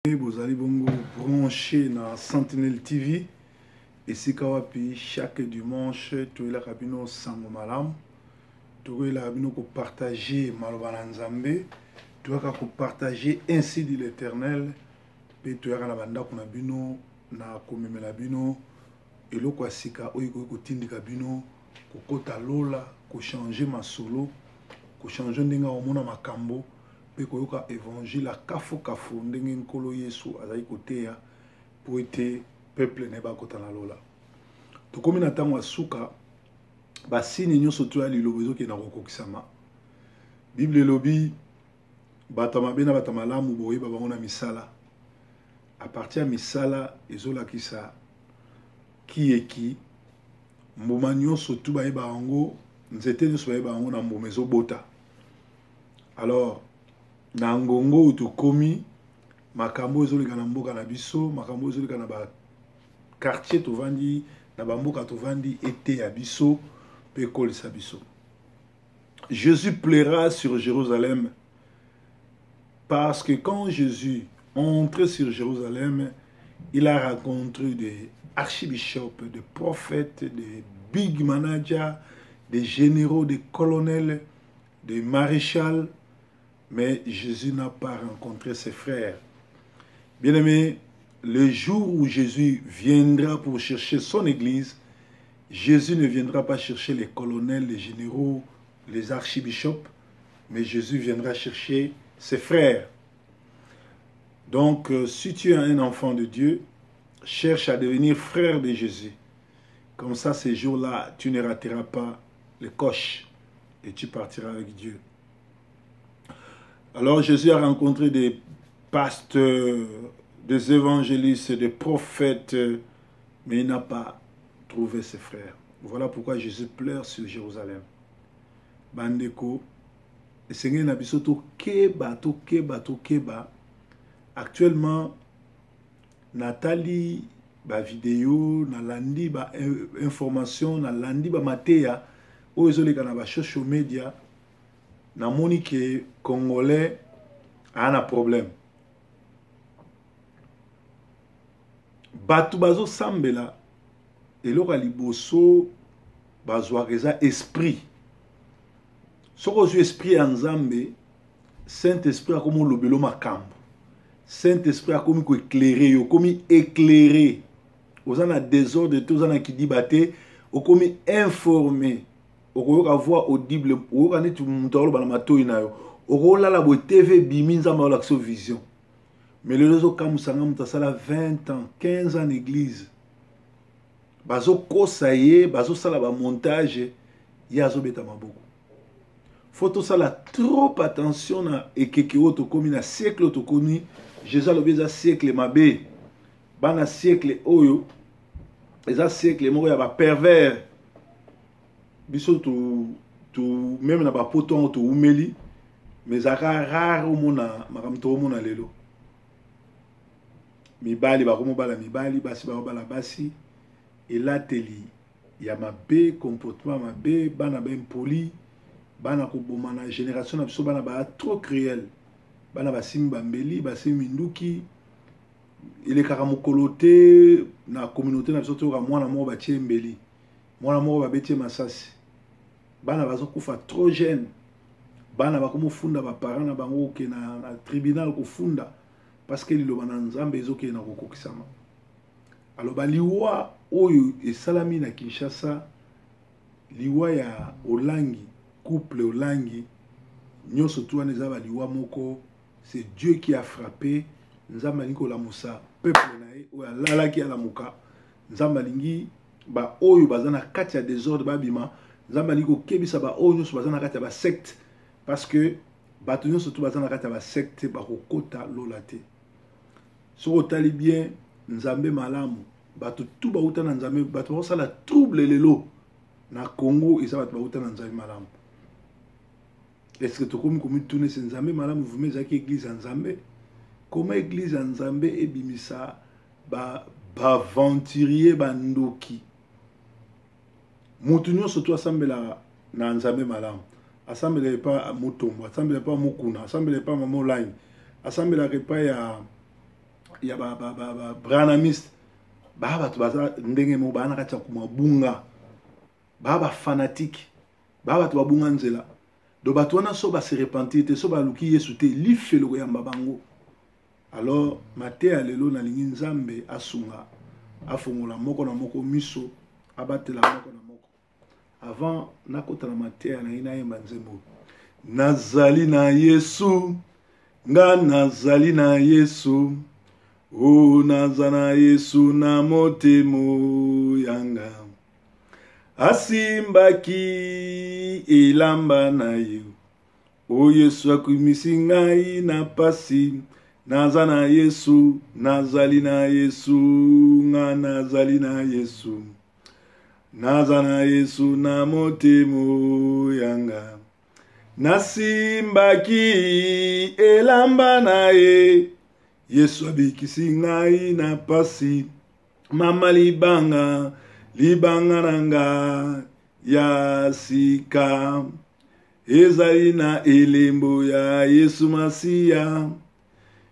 Bozali bongo branché na Sentinelle TV esika wapi chaque dimanche toyelaka bino sango malamu, tokoyelaka bino kopartage maloba na Nzambe, toyaka kopartage ainsi dit l'Éternel, mpe toyaka na bandako na bino na komemela bino eloko ya sika oyo ekoki kotindika bino kokota lola, kochange masolo, kochange ndenge omona makambo mpe koyoka evangile ya kafukafu ndenge Nkolo Yesu azali koteya mpo ete peuple na ye bakota na lola. Tokomi na ntango ya suka, basini nyonso to ya liloba ezokende na kokokisama. Bible elobi bato ya mabe na bato ya malamu boyeba bango na misala. A partir ya misala ezolakisa kiyeki mbuma nyonso tu bayeba yango, nzete nyonso bayeba yango na mbuma ezobota. Alors na ngongo oyo tokomi, makambo ezoleka na mboka na biso, makambo ezoleka na ba quartier tovandi, na bamboka tovandi, eteya biso mpe ekolisa biso. Jésus pleura sur Jérusalem parce que quand Jésus entrait sur Jérusalem, il a rencontré des archibishops, des prophètes, des big managers, des généraux, des colonels, des maréchals, mais Jésus n'a pas rencontré ses frères. Bien-aimé, le jour où Jésus viendra pour chercher son église, Jésus ne viendra pas chercher les colonels, les généraux, les archibishops, mais Jésus viendra chercher ses frères. Donc, si tu es un enfant de Dieu, cherche à devenir frère de Jésus. Comme ça, ces jours-là, tu ne rateras pas le coche et tu partiras avec Dieu. Alors, Jésus a rencontré des pasteurs, des évangélistes, des prophètes, mais il n'a pas trouvé ses frères. Voilà pourquoi Jésus pleure sur Jérusalem. Bandeko, esengeli na biso tokeba, tokeba, tokeba. Actuellement, natali ba video, nalandi ba information, nalandi ba mateya oyo ezoleka na ba social media, namoni ke Congolais a na problème. Bato bazosambela, eloko ya liboso bazwaka eza esprit. Soki ozwi esprit ya Nzambe, Saint-Esprit akomi olobelo makambo. Saint-Esprit akomi koéclairer yo, okomi éclairé. Oza na désordre te, oza na kidiba te, okomi informé. Okoyoka voix audible, okoyoka neti moto akoloba na matoi na yo. Okolala boye TV ebimi, Nzambe akolakisa yo vision. Mais lelo ezokamwisa nga, moto asala 20 ans, 15 ans na église, bazokosa ye, bazosala ba montage, ye azobeta maboko. Faut tosala trop attention na ekeke oyo tokomi, na siècle oyo tokomi. Jésus alobi eza siècle mabe. Bana siècle oyo eza siècle moko ya ba pervers. Biso to même na ba poto yango toumeli, mais ezalaka rare omona makambo toomona lelo. Mibali bakomobala mibali, basi bakobala basi, elateli ya mabe, comportement mabe, bana ba impoli, bana koboma na génération na biso, bana ba trop cruel, bana basimbi bambeli, basimbi minduki. Elekaka mokolo te na communauté na biso toyoka mwana moko batie mbeli, mwana moko babetie masasi. Bana bazokufa trop jeune, bana bakomofunda ba parents na bango kokende na tribunal kofunda, parce que liloba na Nzambe ezokende na kokokisama. Alors baliwa oyo esalami na Kinshasa, liwa ya Olangi, couple Olangi, nyonso tu wana eza baliwa moko, c'est Dieu qui a frappé. Nzambe alingi kolamusa peuple na ye oyo alalaki alamuka. Nzambe alingi ba oyo baza na kati ya désordre babima. Nzambe alingi kokebisa ba oyo nyonso baza na kati ya ba secte, parce que bato nyonso tu baza na kati ya ba secte bakokota lola te. Soki otali bien, Nzambe malamu, bato tu bauta na Nzambe, bato bakosala trouble lelo na Congo eza bato bauta na Nzambe malamu. Est-ce que tokomi komituna ese Nzambe malamu vraiment ezalaki église ya Nzambe? Comment église ya Nzambe ebimisa ba aventurier, bandoki? Moto nyonso tu asambelaka na Nzambe malamu, asambelaka epa Mutombo, asambelaka epa Mukuna, asambelaka epa Mama Olangi, asambelaka epa ya ya ba, ba, ba, ba branamiste baa bato baza ndenge moko baa na kati ya mabunga baa bafanatike baa bato babunga nzela do bato wana so base repentir te so baluki yesu te lifelo koyamba bango alors mateya lelo nalingi nzambe asunga afongola moko na moko miso abatela moko na moko avant nakota na mateya na ye nayemba nzembo nazali na yesu nga nazali na yesu o oh, naza na yesu na motemo yanga asimbaki elamba na ye o yesu akumisi ngai na pasi naza na yesu nazali na yesu nga nazali na yesu naza na yesu na motemo yanga nasimbaki elamba na ye yesu abikisi ngai na pasi mama libanga libanga na nga ya sika ezali na elembo ya yesu masiya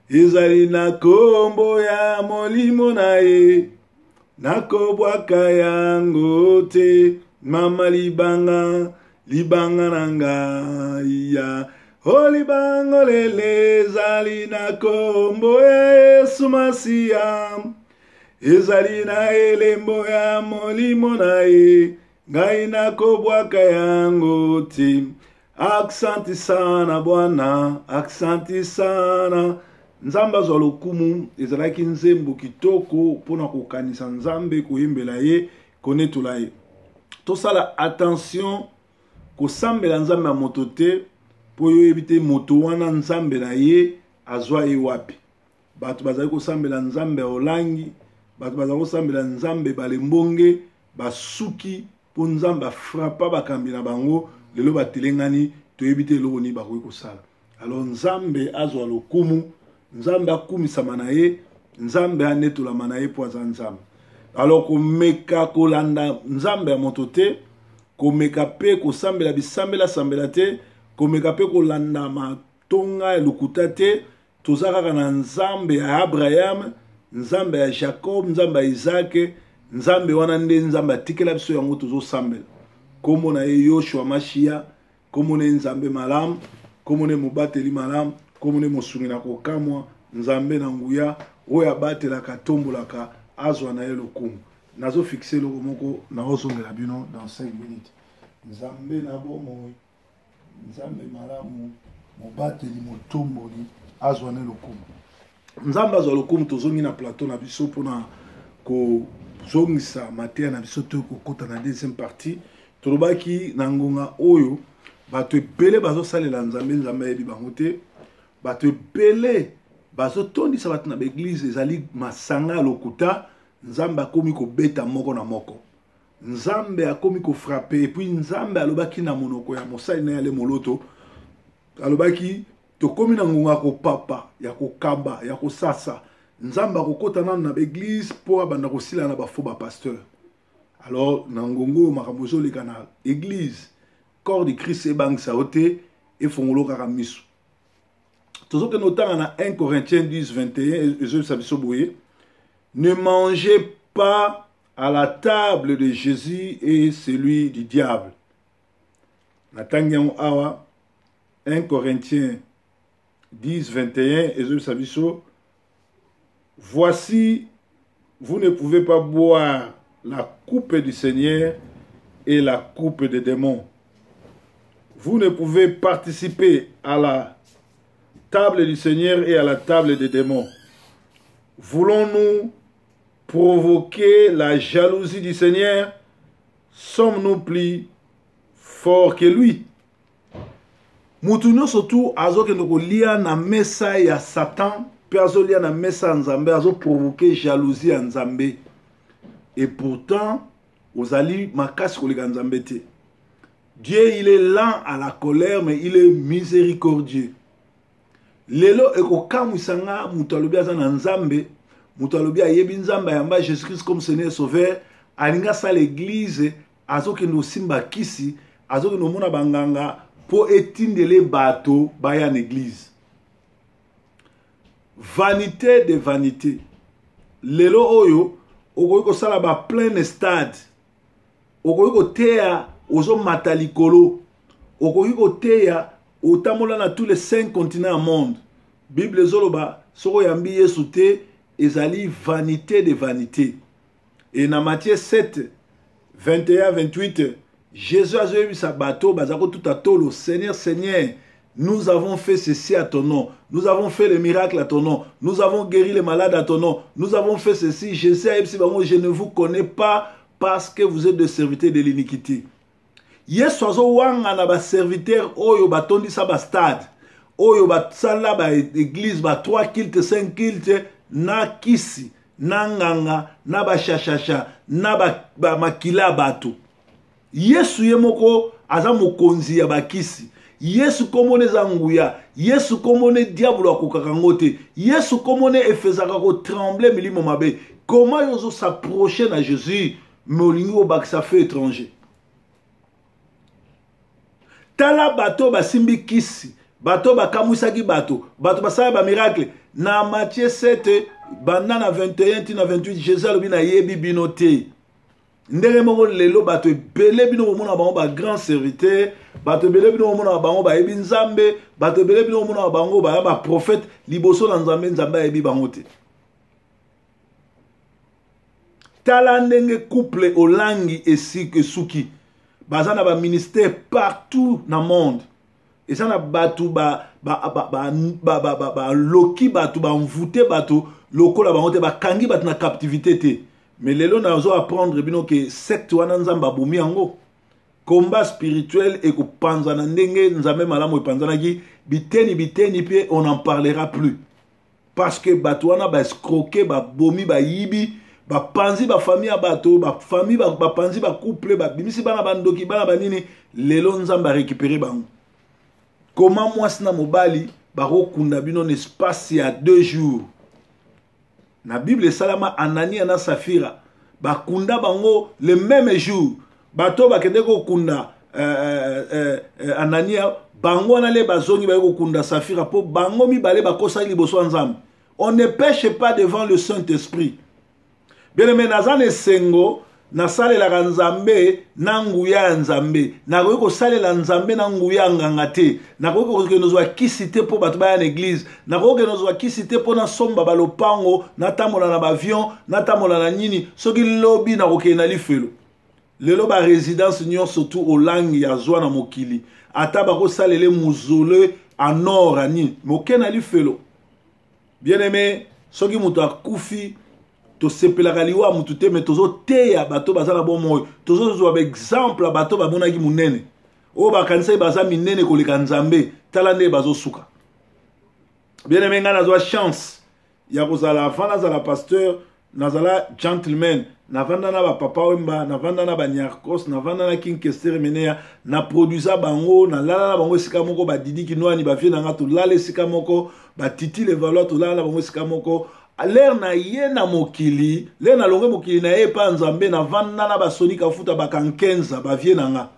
ezali na kombo ya molimo na ye nakobwaka yango te mama libanga libanga na ngai ya o libanga lele ezali na kombo ya yesu masiya ezali na elembo ya molimo na ye ngai nakobwaka yango te aksanti sana bwana aksanti sana nzambe azwa lokumu ezalaki nzembo kitoko mpo na kokanisa nzambe koyembela ye konetola ye tosala attention kosambela nzambe ya moto te mpo yo oyebi te moto wana nzambe na ye azwa ye wapi bato bazali kosambela nzambe ya olangi bato bazali kosambela nzambe balembonge basuki mpo nzambe afrapa bakambi na bango lelo batelengani toyebi te eloko nini bakoki kosala alors nzambe azwa lokumu nzambe akumisama na ye nzambe anetolama na ye mpo aza nzambe alors komeka kolanda nzambe ya moto te komeka mpe kosambela bisambelasambela te komeka mpe kolanda matonga ya lokuta te toza kaka na nzambe ya abraham nzambe ya jacob nzambe ya isaac nzambe wana nde nzambe atikela biso yango tozosambela nkombo na ye yoshua mashiya nkombo na ye nzambe malamu nkombo na ye mobateli malamu nkombo na ye mosungi na kokamwa nzambe na nguya oyo abatelaka atombolaka azwa na ye lokumu nazofixe eloko moko naozongela bino dans 5 minutes nzambe na bomoi nzambe malamu mobateli motomboli azwa ne lokumu nzambe azwa lokumu tozongi na plateau na biso mpona kozongisa mateya na biso to kokota na deuxième partie tolobaki na ngonga oyo bato ebele bazosalela nzambe nzambe ayebi bango te bato ebele bazotondisa bato na baeglize ezali masanga ya lokuta nzambe akomi kobeta moko na moko nzambe akomi kofrape epuis nzambe alobaki na monoko ya mosali na ye ale moloto alobaki tokomi na ngonga ya kopapa ya kokaba ya kosasa nzambe akokota nano na baeglize mpo abanda kosila na bafaux bapasteur alors na ngongo oyo makambo ezoleka na eglize corps du christ ebangisa yo te efongolo kaka miso tozokende kotanga na 1 corinthiens 10 21 ezoyebisa biso boye ne mangez pas à la table de Jésus et celui du diable. Natangi yango awa 1 Corinthiens 10 21 ezobisa biso voici vous ne pouvez pas boire la coupe du Seigneur et la coupe des démons. Vous ne pouvez participer à la table du Seigneur et à la table des démons. Voulons-nous provoquer la jalousie du Seigneur Sommes-nous plus forts que lui moto nyonso tu azokende kolia na mesa ya satan mpe azolia na mesa ya nzambe azoprovoke jalousie ya nzambe et pourtant ozali makasi koleka nzambe te dieu il est lent à la colère mais il est miséricordieux lelo ekokamwisa nga moto alobi aza na nzambe moto alobi ayebi nzambe ayamba jésus christ comme seigneur sauveur alingi asala eglize azokende kosimba kisi azokende komona banganga mpo etindele bato baya na eglize Vanité de vanité. Lelo oyo okoki kosala ba plein stade, okoki koteya ozomata likolo, okoki koteya otambola na tous les 5 continents ya monde. Bible ezoloba soki oyambi Yesu te ezali vanité de vanité. Et na Matthieu 7 21 28 Jésus azoyebisa bato baza kotuta tolo, Seigneur, Seigneur, nous avons fait ceci à ton nom, nous avons fait le miracle à ton nom, nous avons guéri les malades à ton nom, nous avons fait ceci. Jésus ayebisi bango, je ne vous connais pas parce que vous êtes des serviteurs de l'iniquité. Yesu azowangana ba serviteurs oyo batondisa ba stade, oyo basala ba église, ba 3 cultes, 5 cultes na kisi, na nganga, na bashashasha, na ba makila ya bato. Yesu ye moko aza mokonzi ya bakisi. Yesu komona eza nguya. Yesu komona diabolo akokaka ngo te. Yesu komona efezaka ko trembler milimo mabe. Comment yo ozo s'approcher na Jésus mais olingi kobakisa feu étranger? Tala bato basimbi kisi, bato bakamwisaki bato, bato basala ba miracle. Na Matthieu 7 banda na 21 ti na 28 Jésus alobi nayebi bino te. Ndenge moko lelo bato ebele bino bomona bango ba grand serviteur, bato ebele bino bomona bango bayebi Nzambe, bato ebele bino bomona bango baya ba prophète liboso na Nzambe, Nzambe ayebi bango te. Tala ndenge couple Olangi esuki, baza na ba ministère partout na monde. Eza na bato baloki bato, bamvute bato lokola bango te, bakangi bato na captivité te. Mais lelo nazo apprendre bino ke secte wana Nzambe abomi yango. Combat spirituel ekopanzana ndenge Nzambe malamu epanzanaki biteni biteni, pe on n'en parlera plus. Parce que bato wana ba escroquer, ba bomi, ba yibi, ba panzi ba famille ya bato, ba famille ba, ba panzi ba couple, ba bimisi bana ba ndoki, bana ba nini, lelo Nzambe a récupérer bango. Comment mwasi na mobali bakokunda bino na espace ya 2 jours? Na Bible esalama Anania na Safira bakunda bango le même jour. Bato bakende kokunda Anania, bango wana le bazongi baye kokunda Safira po bango mibale bakosaki liboso ya Nzambe. On ne pêche pas devant le Saint-Esprit. Bien-aimé, naza na esengo nasalelaka Nzambe na nguya ya Nzambe. Nakoki kosalela Nzambe na nguya ya nganga te. Nakoki kokende kozwa kisi te mpo bato baya na église. Nakoki kokende kozwa kisi te mpo nasomba balopango, natambola na baavion, natambola na nini. Soki lobi nakokende na lifelo. Lelo ba résidence nyonso tu Olangi azwa na mokili, ata bakosalele mausolée en or ya nini, moke na lifelo. Bien-aimé, soki moto akufi, tosepelaka liwa motu te, mais tozoteya bato baza na bomoi, tozozwa ba exemple ya bato bamonaki monene, oyo bakanisaki baza minene koleka Nzambe, tala nde bazosuka. Bien-aimé, ngai nazwa chance ya kozala, avant nazala pasteur, nazala gentleman, navanda na ba Papa Wemba, navanda na ba Niarcos, navanda na King Kester Menea, na produisa bango, nalala na bango esika moko, ba Didi Kinwani, ba vie na nga tolala esika moko, ba Titi Levallois tolala na bango esika moko. L'air na ye na mokili, l'air na longue mokili na ye pa Nzambe, navanda na ba Sony Kafuta, ba Kankenza, ba vie na nga.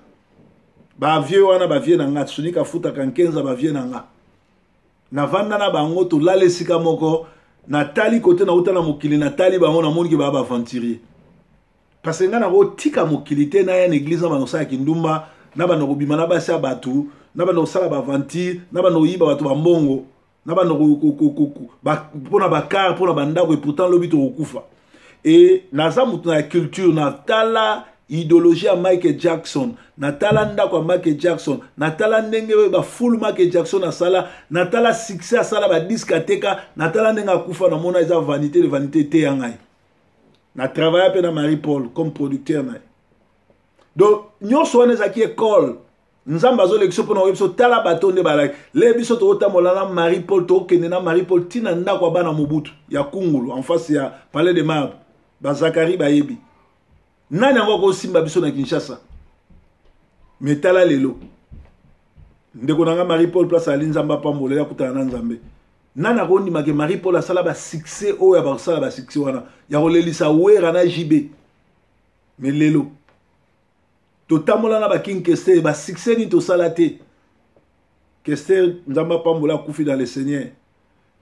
Ba vie wana, ba vie na nga, Sony Kafuta, Kankenza, ba vie na nga. Navanda na bango, tolala esika moko, natali kote nauta na mokili, natali bango, namoni ke baa ba aventurier. Parce que nga nakotika mokili te, naya na église na bando kosala kindumba, na bando kobima na basi ya bato, na bando kosala ba aventure, na bando koyiba bato ba mbongo, na bando mpona ba car, mpona ba ndako, et pourtant lobi tokokufa. Et naza moto na culture, natala idéologie ya Michael Jackson, natala ndako ya Michael Jackson, natala ndenge oyo ba full Michael Jackson asala, natala succès asala, ba disque ateka, natala ndenge akufa, namona eza vanité de vanité te ya ngai. Na travailla pe na Marie Paul comme producteur na ye. Donc nyonso wana ezalaki école. Nzambe azolekisa mpona koyebisa biso, tala bato nde balaki. Le biso tokotambola na Marie Paul, tokokende na Marie Paul tina ndako ya bana Mobutu ya Kungulu en face ya Palais de Marbre. Ba Zakari bayebi. Nani yango akosimba biso na Kinshasa? Mais tala lelo. Ndeko na nga Marie Paul place ali Nzambe apambola ya kutana na Nzambe. Nani akondima ke Marie Paul asala ba succès oyo ya bakosala ba succès wana ya kolelisa Wera na JB. Mais lelo totambola na ba King Kester, ba succès nini tosala te. Kester Nzambe apambola akufi dans le Seigneur.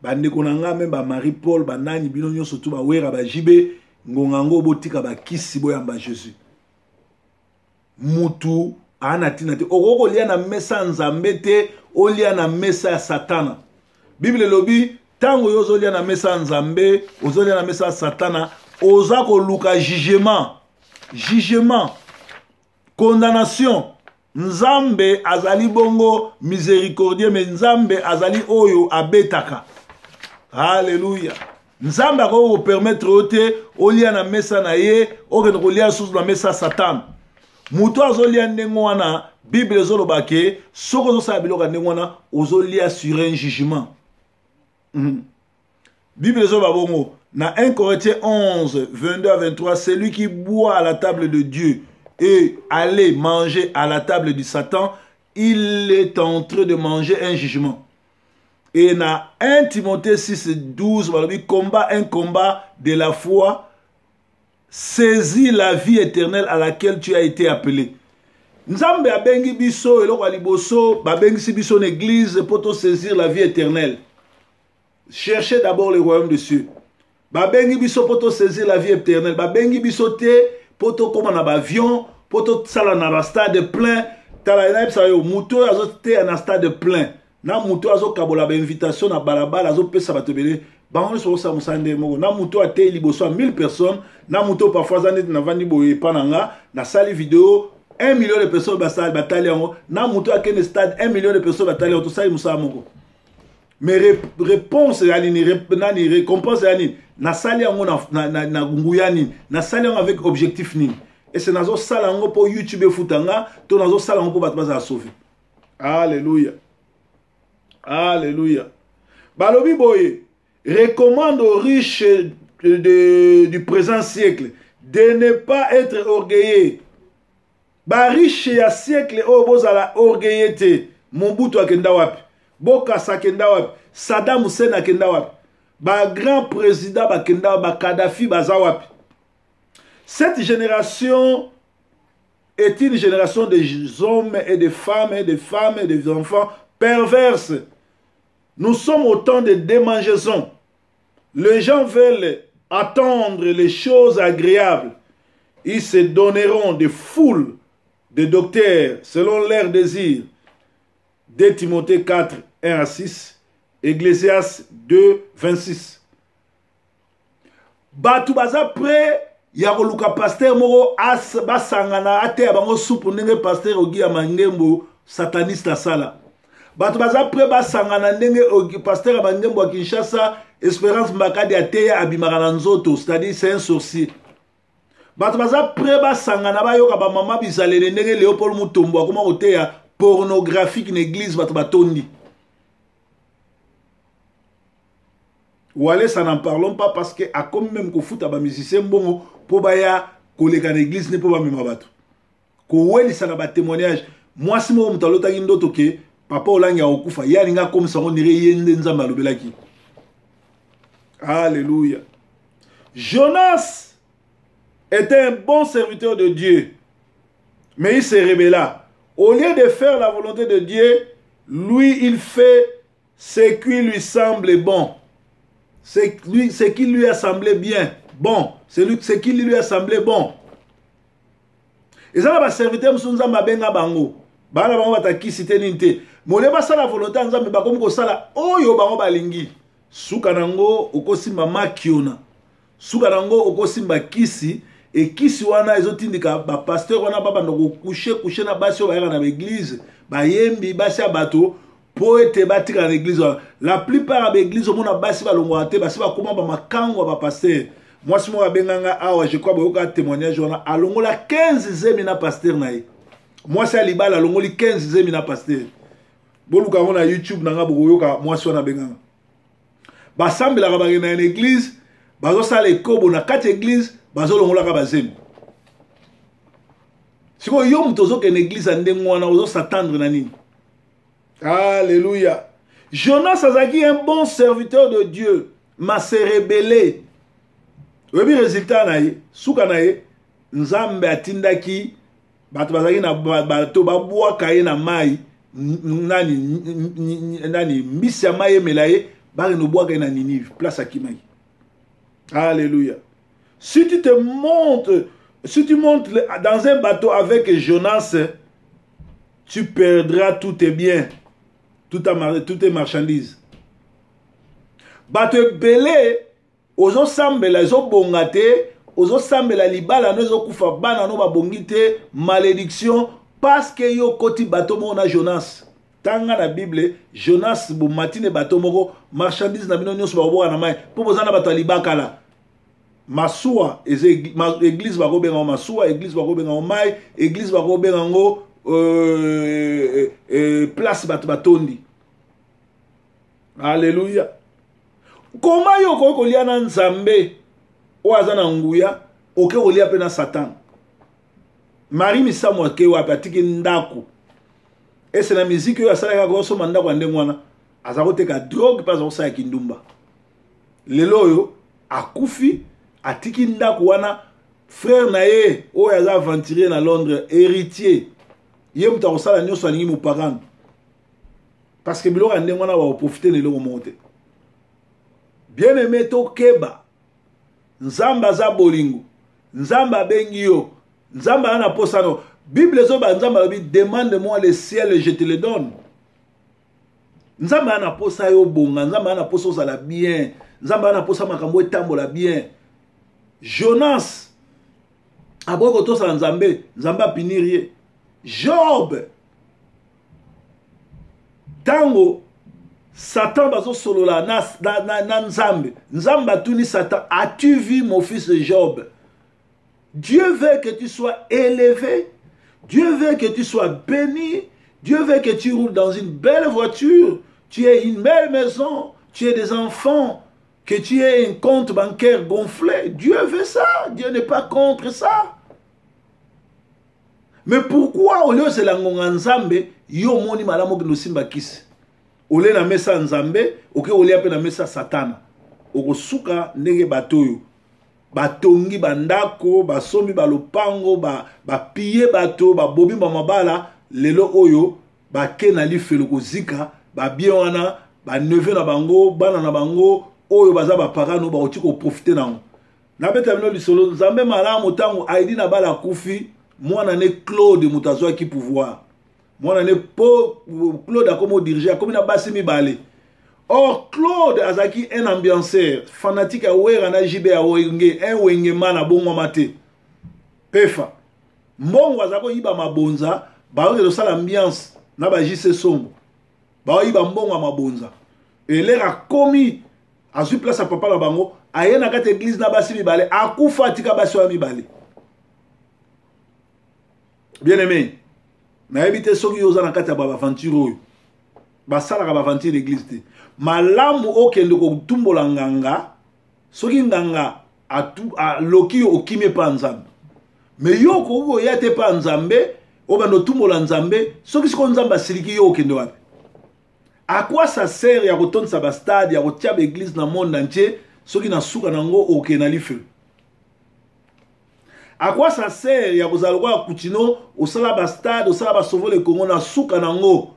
Bandeko na nga meme ba Marie Paul, ba nani bino nyonso tu ba Wera, ba JB, ngonga ngo botika ba kisi boyamba Jésus. Mutu ana tina te. Okoki kolia na mesa ya Nzambe te, olia na mesa ya Satana. Bible elobi ntango yo ozolia na mesa ya Nzambe, ozolia na mesa ya Satana, oza koluka jugement. Jugement. Condamnation. Nzambe azali bongo miséricordieux, mais Nzambe azali oyo abetaka. Alléluia. Nzambe akoki kopermettre yo te olia na mesa na ye, okende kolia susu na mesa ya Satan. Moto azolia ndenge wana, Bible ezoloba ke soki ozosala biloko ya ndenge wana, ozolia sur un jugement. Bible ezoloba bongo na 1 Corinthiens 11, 22 à 23, celui qui boit à la table de Dieu et aller manger à la table du Satan, il est en train de manger un jugement. Et na 1 Timothée 6, 12, balobi, combat un combat de la foi, saisis la vie éternelle à laquelle tu as été appelé. Nzambe abengi biso eloko ya liboso, babengisi biso na église pour to saisir la vie éternelle. Cherchez d'abord le royaume des cieux. Babengi biso pour to saisir la vie éternelle. Babengi biso te pour to koma na ba avion, pour to sala na ba stade plein. Tala nayebisa yo, moto oyo azoteya na stade plein, na moto oyo azokabola ba invitation na balabala, azopesa bato ebele, bango nyonso bakosala mosala ndenge moko. Na moto oyo ateyi liboso ya 1000 personnes, na moto oyo parfois aza neti navandi boye epa na nga, nasali video 1 million de personnes basali batali yango, na moto oyo akende stade 1 million de personnes batali yango, tosali mosala moko. Mais réponse ya nini, nani récompense ya nini? Nasali yango na nguya nini? Nasali yango avec objectif nini? Ese nazosala yango mpo YouTube efuta nga, to nazosala yango mpo bato bazala sauve? Alléluia, alléluia. Balobi boye, recommande aux riches du présent siècle de ne pas être orgueilleux. Ba riche ya siècle oyo bozala orgueilleux te. Mobutu akenda wapi? Bokassa akenda wapi? Saddam Hussein akenda wapi? Ba grand président bakenda wapi? Ba Kadhafi baza wapi? Cette génération est une génération des hommes et des femmes et des femmes et des enfants perverses. Nous sommes au temps de démangeaisons. Les gens veulent attendre les choses agréables. Ils se donneront des foules de docteurs selon leurs désirs. 2 Timothée 4, 1 à 6, Ecclésiaste 2, 26. Batu baza prêt ya koluka pasteur moko basangana ateya bango supu ndenge pasteur Ogi ya Mangembo sataniste asala. Bato baza prêt basangana ndenge pasteur ya Mangembo ya Kinshasa Espérance Mbakadi ateya abimaka na nzoto, c'est-à-dire c'est un sorcier. Bato baza prêt basangana bayoka ba mama bizalele ndenge Léopold Mutombo akoma koteya pornographique na église, bato batondi. Walesa n'en parlons pas parce que akomi même kofuta ba musicien mbongo po baya koleka na église ne po bamema bato. Kowelisa na ba témoignage. Mwasi moko moto alotaki ndoto ke papa Olangi akokufa, ye alingi akomisa ngo ndire ye nde Nzambe alobelaki. Alléluia. Jonas était un bon serviteur de Dieu, mais il se rébella. Au lieu de faire la volonté de Dieu, lui, il fait ce qui lui semble bon. Ce qui lui a semblé bien, bon. C'est lui, ce qui lui a semblé bon. Eza na ba serviteur mosusu Nzambe abenga bango. Bana bango batakisi te nini te. Mole basala volonté ya Nzambe, bakomi kosala oyo bango balingi. Suka nango okosimba makiona. Suka nango okosimba kisi. E kisi wana ezotindika ba pasteur wana babanda kokushe kushe na basi oyo bayaka na ba église, bayembi basi ya bato po ete batika na église wana. La plupart ya ba église omona basi balongwaka te, basi bakoma ba makango ya ba pasteur. Mwasi moko abenganga awa, je crois boyoka témoignage wana, alongola 15 zemi na pasteur na ye. Mwasi ya libala alongoli 15 zemi na pasteur. Boluka yango na YouTube na nga bokoyoka mwasi wana abenganga. Basambelaka bakenda na église, bazosala ekobo na kati ya église, bazolongolaka bazemi. Sikoyo yo moto ozokende église ya ndenge wana, ozosatendre na nini? Alléluia. Jonas azalaki un bon serviteur de Dieu, mais s'est rebellé. Oyebi résultat na ye, suka na ye, Nzambe atindaki bato bazalaki na bato babwaka ye na mai, nani, nani, mbisi ya mai emela ye, Bakende obwaka ye na Ninive, place akimaki. Alléluia. Si tu te montes, si tu montes dans un bateau avec Jonas, tu perdras tous tes biens, toutes tes marchandises. Bato ebele ozosambela ezobonga te, ozosambela libala no ezokufa, bana no babongi te, malédiction, parce que yo okoti bato moko na Jonas. Tanga na Bible, Jonas bomati ne bato moko, marchandise na bino nyonso bakoboka na mai, mpo boza na bato ya libakala. Masuwa eza église, bakobenga yango masuwa, église bakobenga yango mai, église bakobenga yango place bato batondi. Alléluia. Koma yo okoki kolia na Nzambe oyo aza na nguya, oke kolia mpe na Satan. Marie Misamu ake wapi? Atiki ndako ese na miziki oyo asalaki, akosomba ndako ya ndenge wana, aza koteka drogue mpe aza kosala kindumba. Lelo oyo akufi, atiki ndako wana. Frère na ye oyo aza aventurier na Londres, héritier, ye moto akosala nyonso alingi, mopagano, parce que biloko ya ndenge wana bakoprofite na eloko moko te. Bien aimé, tokeba. Nzambe aza bolingo, Nzambe abengi yo, Nzambe aza na posa no. Bible ezoba, Nzambe alobi: "Demande moi le ciel, je te le donne." Nzambe aza na posa yo bonga, Nzambe aza na posa ozala bien, Nzambe aza na posa makambo etambola bien. Jonas aboyi kotosala Nzambe, Nzambe apunir ye. Job, ntango Satan bazosolola na Nzambe, Nzambe atuni Satan: "As-tu vu mon fils Job?" Dieu veut que tu sois élevé, Dieu veut que tu sois béni, Dieu veut que tu roules dans une belle voiture, tu aies une belle maison, tu aies des enfants, que tu aies un compte bancaire gonflé. Dieu veut ça, Dieu n'est pas contre ça. Mais pourquoi au lieu ozela ngonga Nzambe, yo omoni malamu okende osimba kisi, olie na mesa ya Nzambe, oke kolia mpe na mesa ya Satana? Okosuka ndenge bato oyo batongi bandako, basombi balopango, bapie bato, babomi bamabala, lelo oyo bake na lifelo kozika babien wana. Baneveu na bango, bana na bango oyo baza bapagano bakoki koprofite nango. Nabeta bino lisolo. Nzambe malamu, ntango Aidi na bala akufi, mwana ne Claude moto azwaki pouvoir. Mwana ne po Claude akomi odirige, akomi na basi mibale. Or Claude azalaki un ambianceur fanatique ya Wera na JB ya Wenge, un Wenge mana abongwama te. Pefa mbongo azalaki koyiba mabonza, baoki kosala ambiance na ba JC Songo, baoyiba mbongo ya mabonza. Elere akomi, azwi place ya papa na bango, aye na kati eglise na basi mibale, akufa, atika basi oyo mibale. Bien aimé, nayebi te soki yo oza na kati ya baaventure oyo basalaka baaventure église te. Malamu okende kotumbola nganga. Soki nganga aloki yo, okimi epa Nzambe. Me yo okoki koya te epa Nzambe, obanda otumbola Nzambe. Soki sikoyo Nzambe asiliki yo, okende wapi? À quoi ça sert ya kotondisa bastade, ya kotia baeglise na monde entier, soki na suka nango okende na lifelo? À quoi ça sert ya kozala lokola Kutino, osala bastade, osala basovo le Congo, na suka nango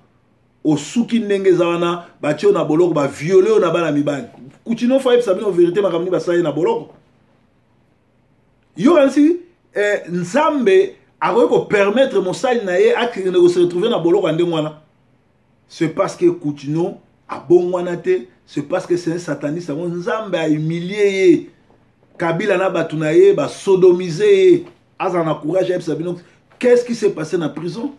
osuki ndenge eza wana, batie yo na boloko, baviole yo na bana mibali? Kutino fa yebisa bino vérité, makambo nini basala ye na boloko. Yokanisi Nzambe akoki kopermettre mosali na ye akende kose retrouver na boloko ya ndenge wana? C'est parce que Kutino abongwana te, c'est parce que c'est un sataniste. Yango Nzambe ahumilie ye, Kabila na bato na ye basodomise ye. Azala na courage ayebisa bino qu'est-ce qui s'est passé na prison,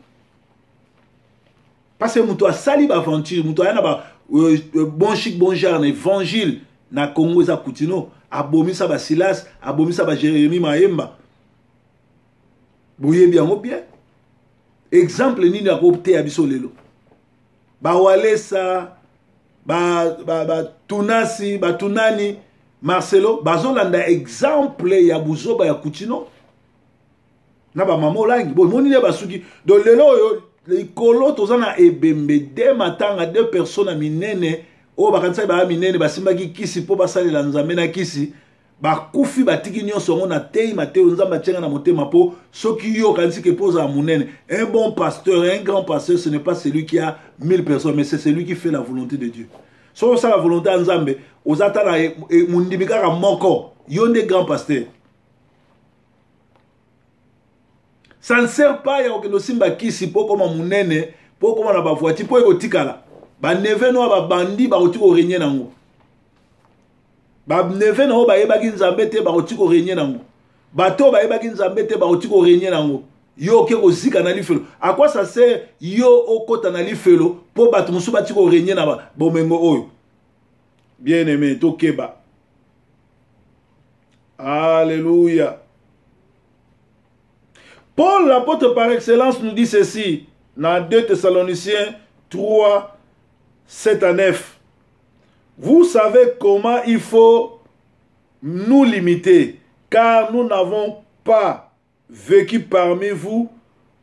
parce que moto asali baaventure, moto aya na ba bon chic bon genre na évangile na Congo eza Kutino. Abomisa basilas, abomisa baJérémi Mayemba, boyebi yango bien. Exemple nini akoteya biso lelo? Bawalesa, batunasi, ba batunani Marcelo bazolanda exemple ya buzoba ya Kutino na bamama olangi. Bomoni nde basuki. Donc lelo oyo likolo toza na ebembe de matanga, deux personnes ya minene oyo bakanisaki baya minene, basimbaki kisi mpo basalela Nzambe na kisi, bakufi, batiki nyonso yango. Na tei mateyo Nzambe atienga na motema, mpo soki yo okanisi ke mpo ozala monene, un bon pasteur, un grand pasteur, ce n'est pas celui qui a 1000 personnes, mais c'est celui qui fait la volonté de Dieu. Soki osala volonté ya Nzambe, oza ata na mondimi kaka moko, yo nde grand pasteur. Ça ne sert pas ya kokende osimba kisi mpo okoma monene, mpo okoma na bavoiture, mpo ekotikala baneve no ya babandi bakoki korenye nango. Baneve na oyo bayebaki Nzambe te bakoki korenye nango. Bato oyo bayebaki Nzambe te bakoki korenye nango. Yo oke kozika na lifelo. À quoi ça sert yo okota na lifelo mpo bato mosusu bati korenye na bomengo oyo? Bien aimé, tokeba. Alléluia. Paul, l'apôtre par excellence, nous dit ceci dans 2 Thessaloniciens 3, 7 à 9. Vous savez comment il faut nous limiter, car nous n'avons pas vécu parmi vous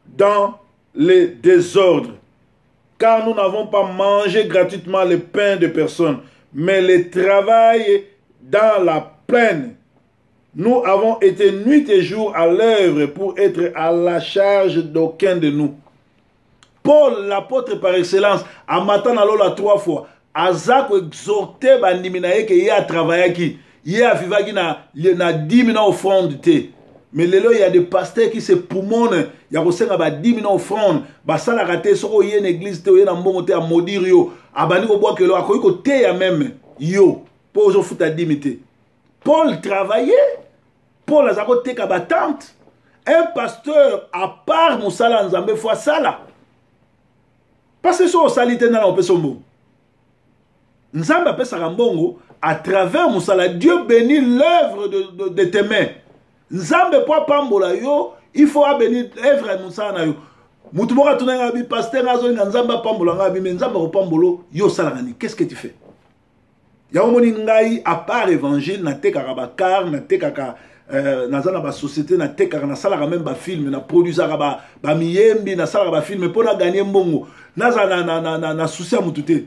dans les désordres. Car nous n'avons pas mangé gratuitement le pain de personne, mais le travail dans la plaine. Nous avons été nuit et jour à l'œuvre pour être à la charge d'aucun de nous. Paul, l'apôtre par excellence, amata na lola 3 fois, aza ko exhorter bandimi na ye ke ye atravaillaki, ye avivaki na dîme na offrande te. Mais lelo, il y a des pasteurs qui se poumonent ya kosenga ba dîme na offrande, basalaka te. Soki oye na église te, oye na mbongo te, amodire yo, abandi kobwakelo, akoki koteya même yo mpo ozofuta dîme te. Paul travaillait, Paul aza koteka ba tente. Un pasteur, à part mosala ya Nzambe, fo asala, parce que soki osali te, nana opesa mbongo? Nzambe apesaka mbongo à travers mosala. Dieu bénit l'œuvre de tes mains. Nzambe mpo apambola yo, il faut abénir œuvre ya mosala na yo. Motu moko atunaki nga, abi: "Pasteur, nga azolinga Nzambe apambola nga." Abi: "Mais Nzambe akopambola yo, osalaka nini? Qu'est ce que tu fais?" Yango moni ngai, à part évangile, natekaka bacar, natekaka, naza na basociété, natekaka, nasalaka même bafilm, naproduisaka bamiyembi, nasalaka bafilm mpo nagagner mbongo. Nazala na souci ya mutu te,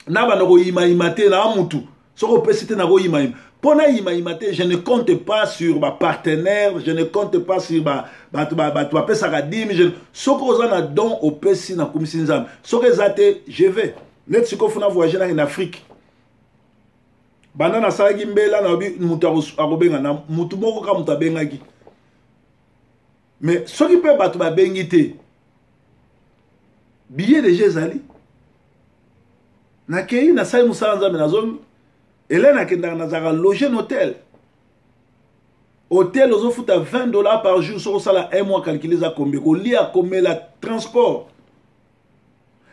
nabanda koyimayima te na mutu. Soki opesi te, nakoyimayima mpo nayimayima te. Je ne compte pas sur bapartenaire, je ne compte pas sur bato bapesaka dîme. Soki oza na don, opesi, nakumisi Nzambe. Soki eza te, je vais neti sikoyo funa voyage, nake na Afrique. Banda nasalaki mbela, nayobi moto akobenga na motu moko kaka, moto abengaki. Mais soki mpe bato babengi te, billet déjà ezali, nakei, nasali mosala Nzambe, nazongi. Ele nakendaka, nazalaka loge na hôtel. Hôtel ozofuta 20 $ par jour. Soki osala un mois, calcul eza combien? Kolia, komela, transport.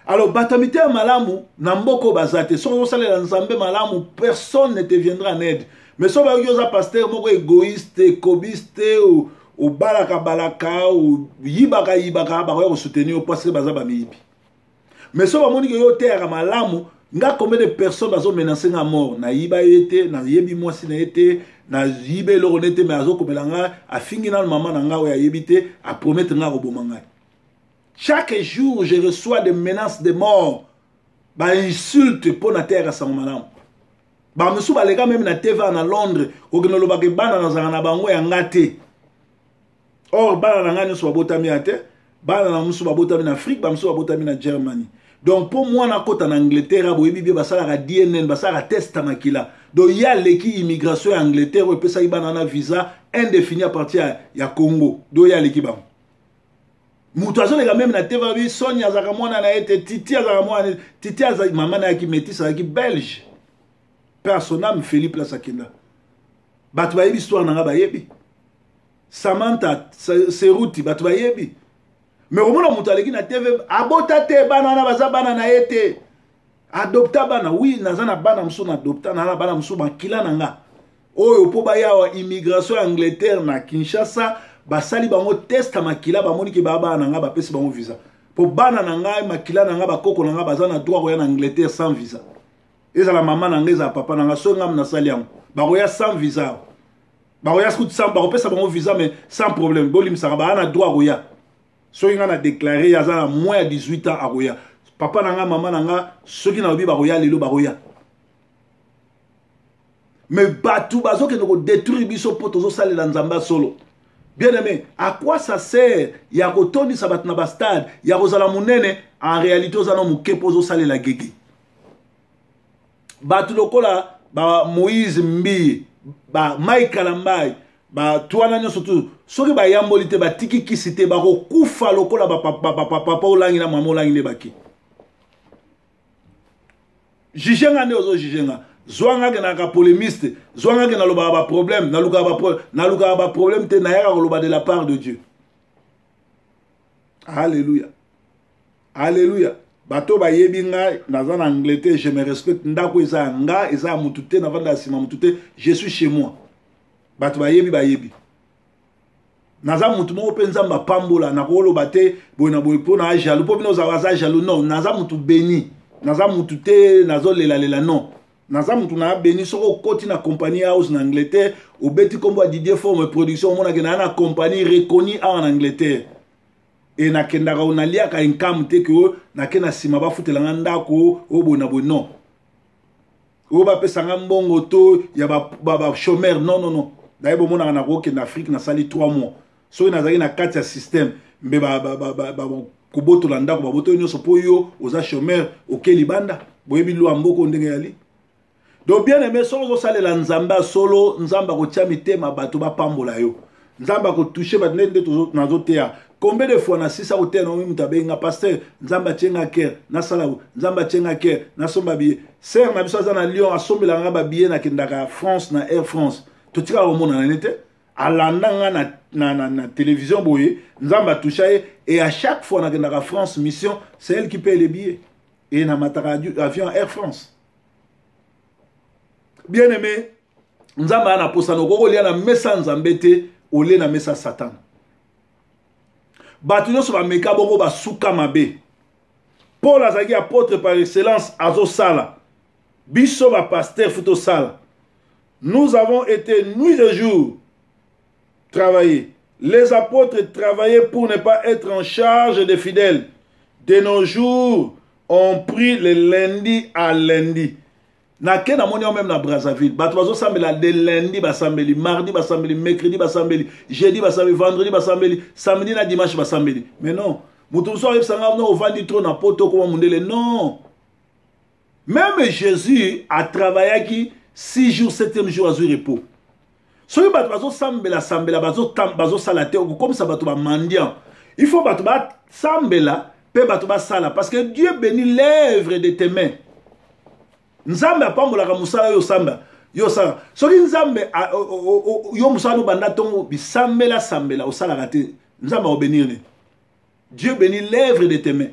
Alors bato ya mitema malamu na mboka oyo baza te. Soki ozosalela Nzambe malamu, personne ne te viendra en aide. Mais soki bayoki oza pasteur moko égoïste, ekobiste, obalaka balaka, oyibaka yibaka, bakoya kosoutenir yo parce que baza bamiyibi. Mais soki bamoni ke yo oteyaka malamu, nga, combien de personnes bazomenacer nga mort? Nayiba ye te, nayebi mwasi na ye te, nayiba eloko ne te, mais azokomela nga, afingi nano mama na nga oyo ayebi te, apromettre nga akoboma ngai. Chaque jour, je reçois des menaces de mort, bainsulte mpo na teyaka sango malamu. Bamosusu baleka même na TV na Londres, kokende olobaka bana nazalaka na bango ya nga te. Or bana na ngai nyonso babotami ya te. Bana na mosusu babotami na Afrique, bamosusu babotami na Germany. Donc mpo mwana akɔta na Angleterre, boyebi bie basalaka DNA, basalaka test ya makila. Donc ye aleki immigration ya Angleterre oyo epesaki bana na visa indéfini à partir ya Congo. Donc ye aleki bango. Moto azoleka même na TV, abi Soni azalaka mwana na ye te, Titi azalaka mwana. Titi azalaki, mama na yaki métis, azalaki belge, paix à son âme. Feli place akenda, bato bayebi histoire na nga, bayebi Samantha Seruti, bato bayebi. Mais omona moto aleki na TV, abota te, bana wana baza bana na ye te, adopta bana. Oui, naza na bana mosusu na adopta, naza na bana mosusu makila na nga oyo mpo baya awa. Immigration ya Angleterre na Kinshasa basali bango test ya makila, bamoni ke baa bana na nga, bapesi bango visa. Mpo bana na ngai, makila na ngai, bakoko na ngai baza na droit koya na Angleterre sans visa. Ezala mama na ngai, ezala papa na ngai, soki ngai nasali yango, bakoya sans visa. Bakoya kutu, bakopesa bango visa, mais sans problème. Bolimisaka, baa na droit koya. Soki ngai na déclare aza na moins ya 18 ans, akoya. Papa na ngai, mama na ngai, soki nalobi bakoya lelo, bakoya. Mais bato bazokende kodétruire biso mpo tozosalela Nzambe ya solo. Bien aimé, à quoi ça sert ya kotondisa bato na bastade, ya kozala monene? En réalité oza na moke mpo ozosalela gege. Bato lokola ba Moïse Mbiye, ba Mike Kalambay, bato wana nyonso tu, soki bayamboli te, batiki kisi te, bakokufa lokola bapapa Olangi na mama Olangi nde baki. Juge nga nde ozo juge nga, zwa nga ke naka polémiste, zwa nga ke nalobaka baproblème, nalukaka baproblème te, nayaka koloba de la part de Dieu. Alléluia, alléluia. Bato bayebi ngai, naza na Angleterre, je me respecte. Ndako eza ya nga, eza ya mutu te, navanda ya nsima mutu te, je suis chez moi. Bato bayebi, bayebi naza mutu moko mpe Nzambe apambola. Nakoloba te boye na boye mpo na jaloux, mpo bino ozala aza jaloux. Non, naza mutu béni, naza mutu te nazolelalela. Non, naza mutu na béni. Soki okoti na Company House na Angleterre, obeti nkombo ya Didier Forme Production, omonake naa na compagnie reconnue awa na Angleterre. E nakendaka, naliaka income te ke nake na nsima bafutelanga ndako oyo boye na boye. Non, oyo bapesanga mbongo to ya bachômeur, non, non, non. Daye bomonaka nakokende Afrique, nasali 3 mois. Soki nazalaki na kati ya système, mbe kobotola ndako, babotoli nyonso mpo yo oza chômeur, oke libanda. Boyebi lwa mboka ndenge yali. Donc, bien aimé, soki ozosalela Nzambe ya solo, Nzambe akotia mitema bato bapambola yo, Nzambe akotouche bato. Nde nde nazoteya, combien de fois nasisa koteya na moto abenga: "Pasteur, Nzambe atie nga cœur nasala, Nzambe atie nga cœur nasomba billet." Sœur na biso aza na Lyon, asombelaka nga babillet, nakendaka France na Air France. Totikaka komonana ne te, alanda nga na télévision boye, Nzambe atoucha ye. Et à chaque fois nakendaka France mission, c'est elle qui paye les billets et namataka avion Air France. Bien aimé, Nzambe aya na posana. Okoki kolia na mesa Nzambe te, olie na mesa Satana. Bato nyonso bameka bongo, basuka mabe. Paul azalaki apôtre par excellence, azosala. Biso bapasteur faut tosala. Nous avons été nuit et jour travailler. Les apôtres travaillaient pour ne pas être en charge des fidèles. De nos jours, on prie le lundi à lundi. Nake namoni yango même na Brazzaville, bato bazosambela de lundi basambeli, mardi basambeli, mercredi basambeli, jeudi basambeli, vendredi basambeli, samedi na dimanche basambeli. Mais non, moto mosusu ayebisanga: "No, ovandi trop na Poto, okoma mondele." Non, même Jésus atravaillaki 6 jours, 7e jour azwi repos. Soki bato bazosambela sambela, bazosala te, okokomisa bato bamendiant. Il faut bato basambela mpe bato basala, parce que Dieu bénit l'œuvre de tes mains. Nzambe apambolaka mosala oyo osamba yo osala. Soki Nzambe yo mosala nobanda ntongo bisambela sambela, osalaka te, Nzambe akobénir nini? Dieu bénit l'œuvre de tes mains.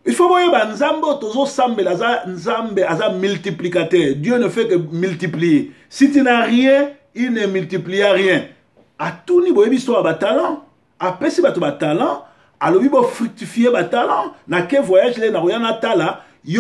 Il faut boyeba, Nzambe oyo tozosambela aza Nzambe, aza multiplicateur. Dieu ne fait que multiplier. Si tu n'as rien, il ne multiplie rien. Atuni, boyebi histoire ya batalent, apesi bato batalent, alobi bofructifie batalent. Nake voyage le, nakoya natala.